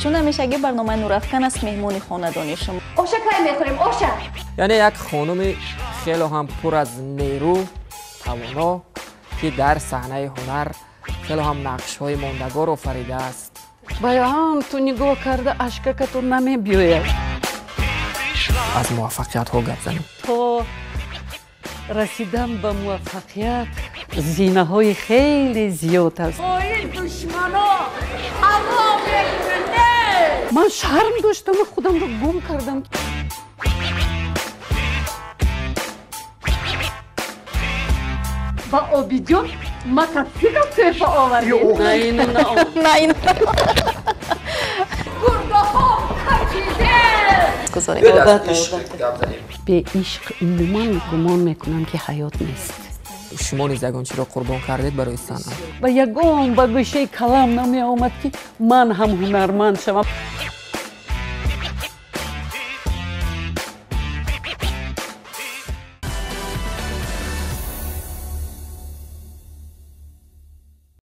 Чун ҳамешагӣ барномаи Нурафкан аст меҳмони хонадони шумо. Оша кай мехӯрем, оша? Яъне як хонуми хело ҳам пур аз нерӯ, тавоно, ки дар саҳнаи ҳунар хело ҳам нақшҳои мондагор офаридааст. Баям ту нигоҳ карда ашкакатон намебиёяд. Аз муваффақиятҳо гап занем. То расидан ба муваффақият зинаҳои хеле зиёд аст. Ман шарм доштаму худамро гум кардам. Ба Обиҷон мотосикл тӯҳфа овардем. На ину, на он. На ину. Гурдаҳо качиде. Бе ишқ умуман гумон мекунам, ки ҳаёт нест. Шумо низ ягон чиро қурбон кардед барои санъат? Ба ягон ба гӯшаи калам намеомад, ки ман ҳам ҳунарманд шавам.